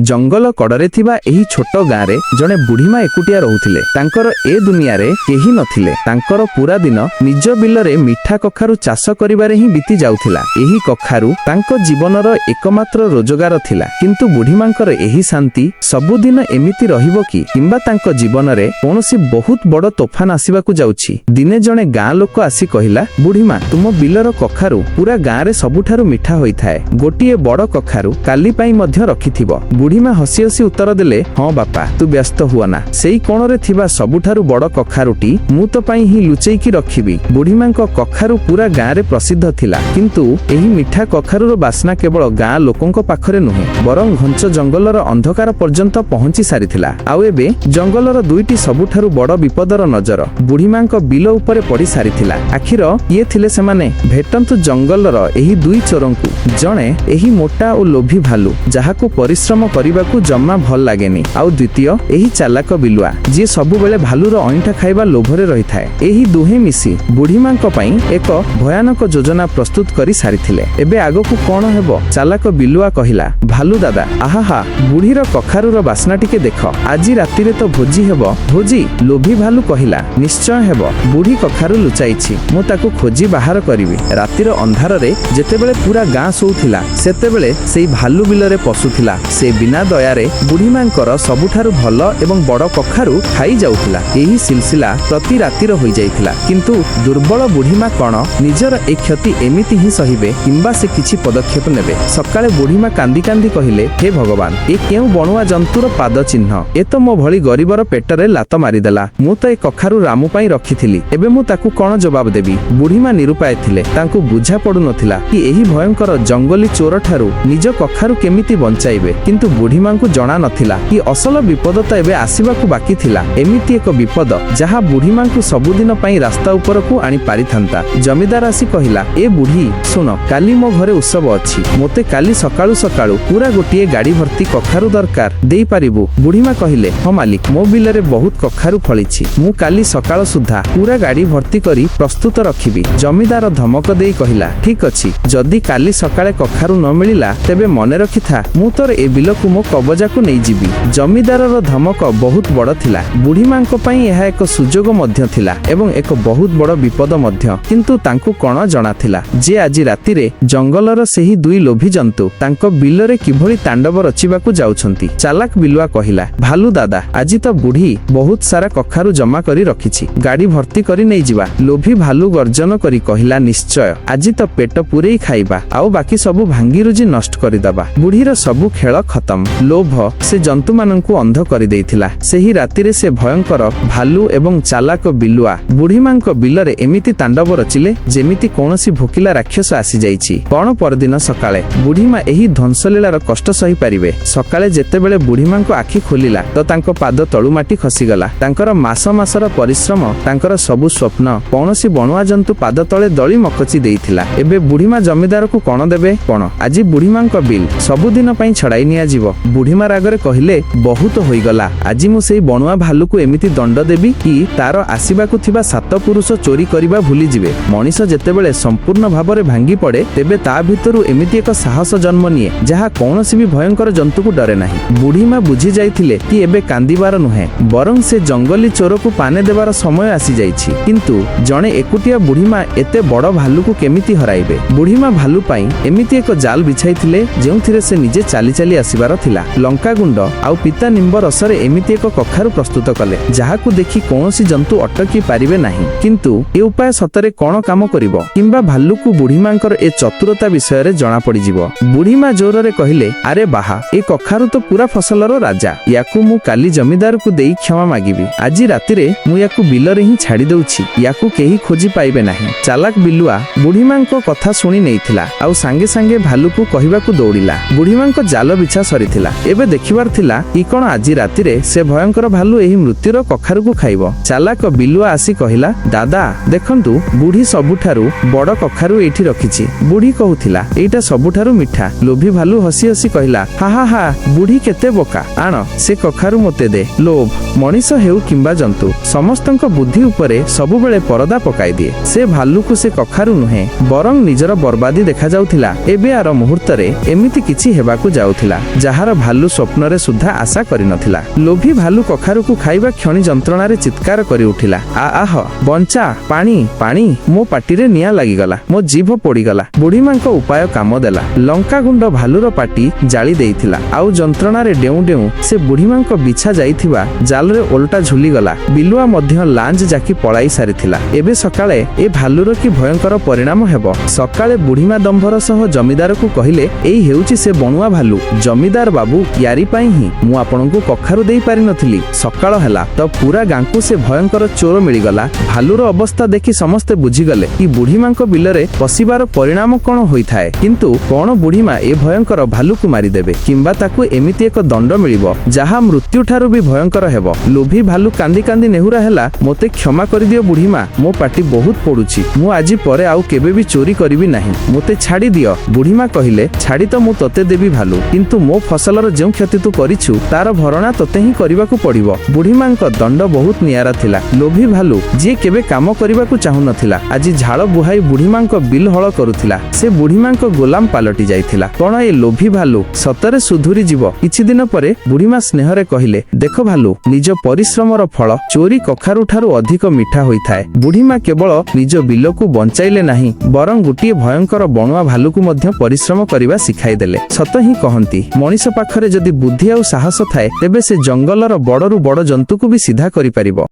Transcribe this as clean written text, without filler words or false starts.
ଜଙ୍ଗଲ କଡ଼ରେ ଥିବା ଏହି ଛୋଟ ଗାଁରେ ଜଣେ ବୁଢ଼ୀମା ଏକୁଟିଆ ରହୁଥିଲେ। ତାଙ୍କର ଏ ଦୁନିଆରେ କେହି ନଥିଲେ। ତାଙ୍କର ପୁରା ଦିନ ନିଜ ବିଲରେ ମିଠା କଖାରୁ ଚାଷ କରିବାରେ ହିଁ ବିତି ଯାଉଥିଲା। ଏହି କଖାରୁ ତାଙ୍କ ଜୀବନର ଏକମାତ୍ର ରୋଜଗାର ଥିଲା। କିନ୍ତୁ ବୁଢ଼ୀମାଙ୍କର ଏହି ଶାନ୍ତି ସବୁଦିନ ଏମିତି ରହିବ କି, କିମ୍ବା ତାଙ୍କ ଜୀବନରେ କୌଣସି ବହୁତ ବଡ଼ ତୋଫାନ ଆସିବାକୁ ଯାଉଛି? ଦିନେ ଜଣେ ଗାଁ ଲୋକ ଆସି କହିଲା, "ବୁଢ଼ୀମା, ତୁମ ବିଲର କଖାରୁ ପୁରା ଗାଁରେ ସବୁଠାରୁ ମିଠା ହୋଇଥାଏ। ଗୋଟିଏ ବଡ଼ କଖାରୁ କାଲି ପାଇଁ ମଧ୍ୟ ରଖିଥିବ।" ବୁଢ଼ୀମା ହସି ହସି ଉତ୍ତର ଦେଲେ, "ହଁ ବାପା, ତୁ ବ୍ୟସ୍ତ ହୁଅନା। ସେଇ କୋଣରେ ଥିବା ସବୁଠାରୁ ବଡ଼ କଖାରୁଟି ମୁଁ ତୋ ପାଇଁ ହିଁ ଲୁଚେଇକି ରଖିବି।" ବୁଢ଼ୀମାଙ୍କ କଖାରୁ ପୁରା ଗାଁରେ ପ୍ରସିଦ୍ଧ ଥିଲା। କିନ୍ତୁ ଏହି ମିଠା କଖାରୁର ବାସ୍ନା କେବଳ ଗାଁ ଲୋକଙ୍କ ପାଖରେ ନୁହେଁ, ବରଂ ଘଞ୍ଚ ଜଙ୍ଗଲର ଅନ୍ଧକାର ପର୍ଯ୍ୟନ୍ତ ପହଞ୍ଚି ସାରିଥିଲା। ଆଉ ଏବେ ଜଙ୍ଗଲର ଦୁଇଟି ସବୁଠାରୁ ବଡ଼ ବିପଦର ନଜର ବୁଢ଼ୀମାଙ୍କ ବିଲ ଉପରେ ପଡ଼ି ସାରିଥିଲା। ଆଖିର କିଏ ଥିଲେ ସେମାନେ? ଭେଟନ୍ତୁ ଜଙ୍ଗଲର ଏହି ଦୁଇ ଚୋରଙ୍କୁ। ଜଣେ ଏହି ମୋଟା ଓ ଲୋଭୀ ଭାଲୁ, ଯାହାକୁ ପରିଶ୍ରମ କରିବାକୁ ଜମା ଭଲ ଲାଗେନି, ଆଉ ଦ୍ୱିତୀୟ ଏହି ଚାଲାକ ବିଲୁଆ, ଯିଏ ସବୁବେଳେ ଭାଲୁର ଅଇଁଠା ଖାଇବା ଲୋଭରେ ରହିଥାଏ। ଏହି ଦୁହେଁ ମିଶି ବୁଢ଼ୀମାଙ୍କ ପାଇଁ ଏକ ଭୟାନକ ଯୋଜନା ପ୍ରସ୍ତୁତ କରି ସାରିଥିଲେ। ଏବେ ଆଗକୁ କଣ ହେବ? ଚାଲାକ ବିଲୁଆ କହିଲା, "ଭାଲୁ ଦାଦା, ଆହାହା, ବୁଢ଼ୀର କଖାରୁର ବାସ୍ନା ଟିକେ ଦେଖ। ଆଜି ରାତିରେ ତ ଭୋଜି ହେବ ଭୋଜି।" ଲୋଭୀ ଭାଲୁ କହିଲା, "ନିଶ୍ଚୟ ହେବ। ବୁଢ଼ୀ କଖାରୁ ଲୁଚାଇଛି, ମୁଁ ତାକୁ ଖୋଜି ବାହାର କରିବି।" ରାତିର ଅନ୍ଧାରରେ ଯେତେବେଳେ ପୁରା ଗାଁ ଶୋଉଥିଲା, ସେତେବେଳେ ସେଇ ଭାଲୁ ବିଲରେ ପଶୁଥିଲା। ସେ ବିନା ଦୟାରେ ବୁଢ଼ୀମାଙ୍କର ସବୁଠାରୁ ଭଲ ଏବଂ ବଡ଼ କଖାରୁ ଖାଇ ଯାଉଥିଲା। ଏହି ସିଲସିଲା ପ୍ରତି ରାତିର ହୋଇଯାଇଥିଲା। କିନ୍ତୁ ଦୁର୍ବଳ ବୁଢ଼ୀମା କଣ ନିଜର ଏ କ୍ଷତି ଏମିତି ହିଁ ସହିବେ, କିମ୍ବା ସେ କିଛି ପଦକ୍ଷେପ ନେବେ? ସକାଳେ ବୁଢ଼ୀମା କାନ୍ଦି କାନ୍ଦି କହିଲେ, "ହେ ଭଗବାନ, ଏ କେଉଁ ବଣୁଆ ଜନ୍ତୁର ପାଦ ଚିହ୍ନ? ଏ ତ ମୋ ଭଳି ଗରିବର ପେଟରେ ଲାତ ମାରିଦେଲା। ମୁଁ ତ ଏ କଖାରୁ ରାମୁ ପାଇଁ ରଖିଥିଲି। ଏବେ ମୁଁ ତାକୁ କଣ ଜବାବ ଦେବି?" ବୁଢ଼ୀମା ନିରୁପାୟ ଥିଲେ। ତାଙ୍କୁ ବୁଝା ପଡୁନଥିଲା କି ଏହି ଭୟଙ୍କର ଜଙ୍ଗଲୀ ଚୋର ଠାରୁ ନିଜ କଖାରୁ କେମିତି ବଞ୍ଚାଇବେ। କିନ୍ତୁ ବୁଢ଼ୀମାଙ୍କୁ ଜଣା ନଥିଲା କି ଅସଲ ବିପଦ ତ ଏବେ ଆସିବାକୁ ବାକି ଥିଲା। ଏମିତି ଏକ ବିପଦ, ଯାହା ବୁଢ଼ୀମାଙ୍କୁ ସବୁଦିନ ପାଇଁ ରାସ୍ତା ଉପରକୁ ଆଣି ପାରିଥାନ୍ତା। ଜମିଦାର ଆସି କହିଲା, "ଏ ବୁଢ଼ୀ, ଶୁଣ, କାଲି ମୋ ଘରେ ଉତ୍ସବ ଅଛି। ମୋତେ କାଲି ସକାଳୁ ସକାଳୁ ପୁରା ଗୋଟିଏ ଗାଡ଼ି ଭର୍ତ୍ତି କଖାରୁ ଦରକାର। ଦେଇପାରିବୁ?" ବୁଢ଼ୀମା କହିଲେ, "ହଁ ମାଲିକ, ମୋ ବିଲରେ ବହୁତ କଖାରୁ ଫଳିଛି। ମୁଁ କାଲି ସକାଳ ସୁଦ୍ଧା ପୁରା ଗାଡ଼ି ଭର୍ତ୍ତି କରି ପ୍ରସ୍ତୁତ ରଖିବି।" ଜମିଦାର ଧମକ ଦେଇ କହିଲା, "ଠିକ ଅଛି, ଯଦି କାଲି ସକାଳେ କଖାରୁ ନ ମିଳିଲା, ତେବେ ମନେ ରଖିଥା, ମୁଁ ତୋର ଏ ବିଲକୁ ମୋ କବଜାକୁ ନେଇଯିବି।" ଜମିଦାରର ଧମକ ବହୁତ ବଡ଼ ଥିଲା। ବୁଢ଼ୀମାଙ୍କ ପାଇଁ ଏହା ଏକ ସୁଯୋଗ ମଧ୍ୟ ଥିଲା ଏବଂ ଏକ ବହୁତ ବଡ଼ ବିପଦ ମଧ୍ୟ। କିନ୍ତୁ ତାଙ୍କୁ କଣ ଜଣାଥିଲା ଯେ ଆଜି ରାତିରେ ଜଙ୍ଗଲର ସେହି ଦୁଇ ଲୋଭୀ ଜନ୍ତୁ ତାଙ୍କ ବିଲରେ କିଭଳି ତାଣ୍ଡବ ରଚିବାକୁ ଯାଉଛନ୍ତି? ଚାଲାକ ବିଲୁଆ କହିଲା, "ଭାଲୁ ଦାଦା, ଆଜି ତ ବୁଢ଼ୀ ବହୁତ ସାରା କଖାରୁ ଜମା କରି ରଖିଛି। ଗାଡ଼ି ଭର୍ତ୍ତି କରି ନେଇଯିବା।" ଲୋଭୀ ଭାଲୁ ଗର୍ଜନ କରି କହିଲା, "ନିଶ୍ଚୟ, ଆଜି ତ ପେଟ ପୂରେଇ ଖାଇବା, ଆଉ ବାକି ସବୁ ଭାଙ୍ଗିରୁଜି ନଷ୍ଟ କରିଦବା।" ବୁଢ଼ୀର ସବୁ ଖେଳ ଖତମ। ଲୋଭ ସେ ଜନ୍ତୁମାନଙ୍କୁ ଅନ୍ଧ କରିଦେଇଥିଲା। ସେହି ରାତିରେ ସେ ଭୟଙ୍କର ଭାଲୁ ଏବଂ ଚାଲାକ ବିଲୁଆ ବୁଢ଼ୀମାଙ୍କ ବିଲରେ ଏମିତି ତାଣ୍ଡବ ରଚିଲେ, ଯେମିତି କୌଣସି ଭୋକିଲା ରାକ୍ଷସ ଆସିଯାଇଛି। କଣ ପରଦିନ ସକାଳେ ବୁଢ଼ୀମା ଏହି ଧ୍ୱଂସଲୀଳାର କଷ୍ଟ ସହିପାରିବେ? ସକାଳେ ଯେତେବେଳେ ବୁଢ଼ୀମାଙ୍କ ଆଖି ଖୋଲିଲା, ତ ତାଙ୍କ ପାଦ ତଳୁ ମାଟି ଖସିଗଲା। ତାଙ୍କର ମାସ ମାସର ପରିଶ୍ରମ, ତାଙ୍କର ସବୁ ସ୍ୱପ୍ନ କୌଣସି ବଣୁଆ ଜନ୍ତୁ ପାଦ ତଳେ ଦଳି ମକଚି ଦେଇଥିଲା। ଏବେ ବୁଢ଼ୀମା ଜମିଦାରକୁ କଣ ଦେବେ? କଣ ଆଜି ବୁଢ଼ୀମାଙ୍କ ବିଲ୍ ସବୁଦିନ ପାଇଁ ଛଡ଼ାଇ ନିଆଯିବ? ବୁଢ଼ୀମା ରାଗରେ କହିଲେ, "ବହୁତ ହୋଇଗଲା। ଆଜି ମୁଁ ସେଇ ବଣୁଆ ଭାଲୁକୁ ଏମିତି ଦଣ୍ଡ ଦେବି କି ତାର ଆସିବାକୁ ଥିବା ସାତ ପୁରୁଷ ଚୋରି କରିବା ଭୁଲିଯିବେ।" ମଣିଷ ଯେତେବେଳେ ସମ୍ପୂର୍ଣ୍ଣ ଭାବରେ ଭାଙ୍ଗି ପଡ଼େ, ତେବେ ତା ଭିତରୁ ଏମିତି ଏକ ସାହସ ଜନ୍ମ ନିଏ, ଯାହା କୌଣସି ବି ଭୟଙ୍କର ଜନ୍ତୁକୁ ଡରେ ନାହିଁ। ବୁଢ଼ୀମା ବୁଝି ଯାଇଥିଲେ କି ଏବେ କାନ୍ଦିବାର ନୁହେଁ, ବରଂ ସେ ଜଙ୍ଗଲୀ ଚୋରକୁ ପାନେ ଦେବାର ସମୟ ଆସିଯାଇଛି। କିନ୍ତୁ ଜଣେ ଏକୁଟିଆ ବୁଢ଼ୀମା ଏତେ ବଡ଼ ଭାଲୁକୁ କେମିତି ହରାଇବେ? ବୁଢ଼ୀମା ଭାଲୁ ପାଇଁ ଏମିତି ଏକ ଜାଲ ବିଛାଇଥିଲେ, ଯେଉଁଥିରେ ସେ ନିଜେ ଚାଲି ଚାଲି ଆସିବାର ଥିଲା। ଲଙ୍କାଗୁଣ୍ଡ ଆଉ ପିତା ନିମ୍ବ ରସରେ ଏମିତି ଏକ କଖାରୁ ପ୍ରସ୍ତୁତ କଲେ, ଯାହାକୁ ଦେଖି କୌଣସି ଜନ୍ତୁ ଅଟକି ପାରିବେ ନାହିଁ। କିନ୍ତୁ ଏ ଉପାୟ ସତରେ କଣ କାମ କରିବ, କିମ୍ବା ଭାଲୁକୁ ବୁଢ଼ୀମାଙ୍କର ଏ ଚତୁରତା ବିଷୟରେ ଜଣା ପଡ଼ିଯିବ? ବୁଢ଼ୀମା ଜୋରରେ କହିଲେ, "ଆରେ ବାହା, ଏ କଖାରୁ ତ ପୁରା ଫସଲର ରାଜା। ୟାକୁ ମୁଁ କାଲି ଜମିଦାରକୁ ଦେଇ କ୍ଷମା ମାଗିବି। ଆଜି ରାତିରେ ମୁଁ ୟାକୁ ବିଲରେ ହିଁ ଛାଡ଼ି ଦଉଛି। ୟାକୁ କେହି ଖୋଜି ପାଇବେ ନାହିଁ।" ଚାଲାକ ବିଲୁଆ ବୁଢ଼ୀମାଙ୍କ କଥା ଶୁଣି ନେଇଥିଲା ଆଉ ସାଙ୍ଗେ ସାଙ୍ଗେ ଭାଲୁକୁ କହିବାକୁ ଦୌଡ଼ିଲା। ବୁଢ଼ୀମାଙ୍କ ଜାଲ ବିଛା ସରିଥିଲା। ଏବେ ଦେଖିବାର ଥିଲା କି କଣ ଆଜି ରାତିରେ ସେ ଭୟଙ୍କର ଭାଲୁ ଏହି ମୃତ୍ୟୁର କଖାରୁକୁ ଖାଇବ। ଚାଲାକ ବିଲୁଆ ଆସି କହିଲା, "ଦାଦା, ଦେଖନ୍ତୁ, ବୁଢ଼ୀ ସବୁଠାରୁ ବଡ଼ କଖାରୁ ଏଇଠି ରଖିଛି। ବୁଢ଼ୀ କହୁଥିଲା ଏଇଟା ସବୁଠାରୁ ମିଠା।" ଲୋଭୀ ଭାଲୁ ହସି ହସି କହିଲା, "ହା ହା ହା, ବୁଢ଼ୀ କେତେ ବୋକା। ଆଣ, ସେ କଖାରୁ ମୋତେ ଦେ।" ଲୋଭ ମଣିଷ ହେଉ କିମ୍ବା ଜନ୍ତୁ, ସମସ୍ତଙ୍କ ବୁଦ୍ଧି ଉପରେ ସବୁବେଳେ ପରଦା ପକାଇ ଦିଏ। ସେ ଭାଲୁକୁ ସେ କଖାରୁ ନୁହେଁ, ବରଂ ନିଜର ବର୍ବାଦୀ ଦେଖାଯାଉଥିଲା। ଏବେ ଆର ମୁହୂର୍ତ୍ତରେ ଏମିତି କିଛି ହେବାକୁ ଯାଉଥିଲା, ଯାହା ଯାହାର ଭାଲୁ ସ୍ୱପ୍ନରେ ସୁଦ୍ଧା ଆଶା କରିନଥିଲା। ଲୋଭୀ ଭାଲୁ କଖାରୁକୁ ଖାଇବା କ୍ଷଣି ଯନ୍ତ୍ରଣାରେ ଚିତ୍କାର କରି ଉଠିଲା, "ଆ ଆହ, ବଞ୍ଚା, ପାଣି, ପାଣି, ମୋ ପାଟିରେ ନିଆଁ ଲାଗିଗଲା, ମୋ ଜିଭ ପୋଡ଼ିଗଲା।" ବୁଢୀମାଙ୍କ ଉପାୟ କାମ ଦେଲା। ଲଙ୍କାଗୁଣ୍ଡ ଭାଲୁର ପାଟି ଜାଳି ଦେଇଥିଲା। ଆଉ ଯନ୍ତ୍ରଣାରେ ଡେଉଁ ଡେଉଁ ସେ ବୁଢୀମାଙ୍କ ବିଛା ଯାଇଥିବା ଜାଲରେ ଓଲଟା ଝୁଲିଗଲା। ବିଲୁଆ ମଧ୍ୟ ଲାଞ୍ଜ ଜାକି ପଳାଇ ସାରିଥିଲା। ଏବେ ସକାଳେ ଏ ଭାଲୁର କି ଭୟଙ୍କର ପରିଣାମ ହେବ! ସକାଳେ ବୁଢୀମା ଦମ୍ଭର ସହ ଜମିଦାରକୁ କହିଲେ, "ଏଇ ହେଉଛି ସେ ବଣୁଆ ଭାଲୁ। ଜମିଦାର ବାବୁ, ୟାରି ପାଇଁ ହିଁ ମୁଁ ଆପଣଙ୍କୁ କଖାରୁ ଦେଇ ପାରିନଥିଲି।" ସକାଳ ହେଲା ତ ପୁରା ଗାଁକୁ ସେ ଭୟଙ୍କର ଚୋର ମିଳିଗଲା। ଭାଲୁର ଅବସ୍ଥା ଦେଖି ସମସ୍ତେ ବୁଝିଗଲେ କି ବୁଢୀମାଙ୍କ ବିଲରେ ପଶିବାର ପରିଣାମ କଣ ହୋଇଥାଏ। କିନ୍ତୁ କଣ ବୁଢୀମା ଏ ଭୟଙ୍କର ଭାଲୁକୁ ମାରିଦେବେ, କିମ୍ବା ତାକୁ ଏମିତି ଏକ ଦଣ୍ଡ ମିଳିବ ଯାହା ମୃତ୍ୟୁଠାରୁ ବି ଭୟଙ୍କର ହେବ? ଲୋଭୀ ଭାଲୁ କାନ୍ଦି କାନ୍ଦି ନେହୁରା ହେଲା, "ମୋତେ କ୍ଷମା କରିଦିଅ ବୁଢୀମା, ମୋ ପାଟି ବହୁତ ପୋଡୁଛି। ମୁଁ ଆଜି ପରେ ଆଉ କେବେ ବି ଚୋରି କରିବି ନାହିଁ। ମୋତେ ଛାଡ଼ି ଦିଅ।" ବୁଢୀମା କହିଲେ, "ଛାଡ଼ି ତ ମୁଁ ତତେ ଦେବି ଭାଲୁ, କିନ୍ତୁ ମୋ ଫସଲର ଯେଉଁ କ୍ଷତି ତୁ କରିଛୁ, ତାର ଭରଣା ତତେ ହିଁ କରିବାକୁ ପଡିବ।" ବୁଢୀମାଙ୍କ ଦଣ୍ଡ ବହୁତ ନିଆରା ଥିଲା। ଲୋଭୀ ଭାଲୁ, ଯିଏ କେବେ କାମ କରିବାକୁ ଚାହୁଁନଥିଲା, ଆଜି ଝାଳ ବୁହାଇ ବୁଢୀମାଙ୍କ ବିଲ ହଳ କରୁଥିଲା। ସେ ବୁଢୀମାଙ୍କ ଗୋଲାମ ପାଲଟି ଯାଇଥିଲା। କଣ ଏ ଲୋଭୀ ଭାଲୁ ସତରେ ସୁଧୁରି ଯିବ? କିଛି ଦିନ ପରେ ବୁଢୀମା ସ୍ନେହରେ କହିଲେ, "ଦେଖ ଭାଲୁ, ନିଜ ପରିଶ୍ରମର ଫଳ ଚୋରି କଖାରୁ ଠାରୁ ଅଧିକ ମିଠା ହୋଇଥାଏ।" ବୁଢୀମା କେବଳ ନିଜ ବିଲକୁ ବଞ୍ଚାଇଲେ ନାହିଁ, ବରଂ ଗୋଟିଏ ଭୟଙ୍କର ବଣୁଆ ଭାଲୁକୁ ମଧ୍ୟ ପରିଶ୍ରମ କରିବା ଶିଖାଇଦେଲେ। ସତ ହିଁ କହନ୍ତି, ମଣିଷ ପାଖରେ ଯଦି ବୁଦ୍ଧି ଆଉ ସାହସ ଥାଏ, ତେବେ ସେ ଜଙ୍ଗଲର ବଡ଼ରୁ ବଡ଼ ଜନ୍ତୁକୁ ବି ସିଧା କରିପାରିବ।